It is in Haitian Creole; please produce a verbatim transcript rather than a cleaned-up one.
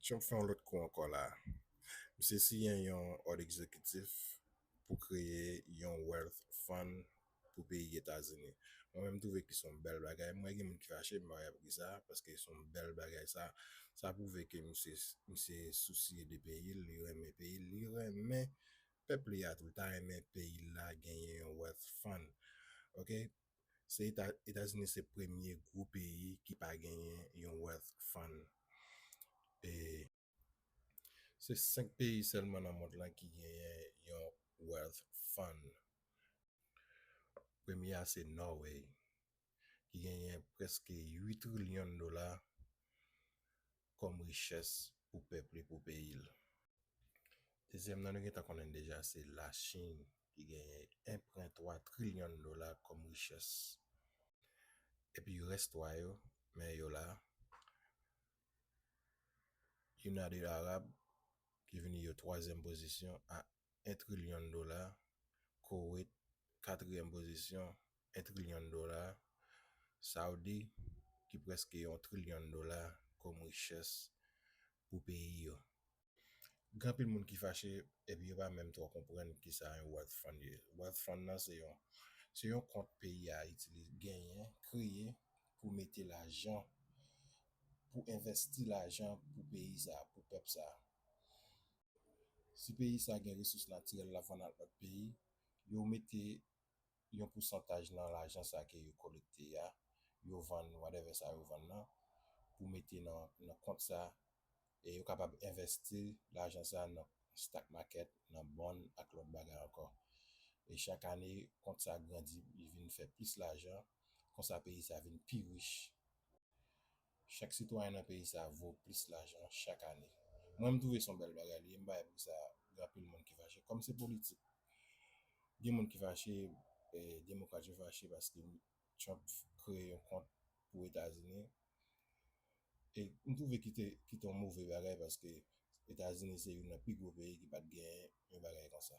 Trump fè yon lòt kou ankò la. Misye siyen yon òd egzekitif pou kreye yon wealth fund pou peyi Etazini. Mwen menm, m twouve ki se yon bèl bagay. Mwen, gen moun ki fache, m pa wè poukisa, paske se yon bèl bagay. Sa, sa pwouve ke misye, misye sousye de peyi l, li renmen peyi l, li renmen pèp li a tou. L ta renmen peyi l la genyen yon wealth fund. Ok? Se Eta-, Etazini se premye gwo peyi ki pa genyen yon wealth fund. E se senk peyi sèlman nan mond lan ki genyen yon wealth fund. Premye a se Norway, ki genyen prèske uit trilyon dola kòm richès pou pèp li, pou peyi l. Dezyèm nan, nou gentan konnen deja, se Lachin, ki genyen en pwen twa trilyon dola kòm richès. Epi rès twa yo, men yo la, United Arab, ki vini yo twazyèm pozisyon a en trilyon dola, Kowet, katriyèm pozisyon, en trilyon dola, Saudi, ki prèske yon trilyon dola kòm richès pou peyi yo. Gen anpil moun ki fache, epi yo pa menm twò konprann kisa yon wealth fund ye. Wealth fund nan se yon, se yon kont peyi a itilize, genyen, kreye pou mete lajan, pou envèsti lajan pou peyi sa, pou pèp sa. Si peyi sa gen resous natirèl, l ap vann ak lòt peyi, yo mete yon pousantaj nan lajan sa ke yo kolekte a, yo vann whatever sa yo vann nan, pou mete nan, nan kont sa, e yo kapab envèsti lajan sa nan stock market, nan bond ak lòt bagay ankò. E chak ane, kont sa grandi, li vin fè plis lajan, konsa peyi sa vin pi rich. Chak sitwayen nan peyi sa vo plis lajan chak ane. Mwen, m twouve se yon bèl bagay li ye, m pa wè poukisa gen anpil moun ki fache. Kòm se politik, gen moun ki fache, eh, demokrat yo fache paske Trump kreye yon kont pou Etazini. E m twouve ki te, ki te yon move bagay paske Etazini se youn nan pi gwo peyi ki pa t genyen yon bagay konsa.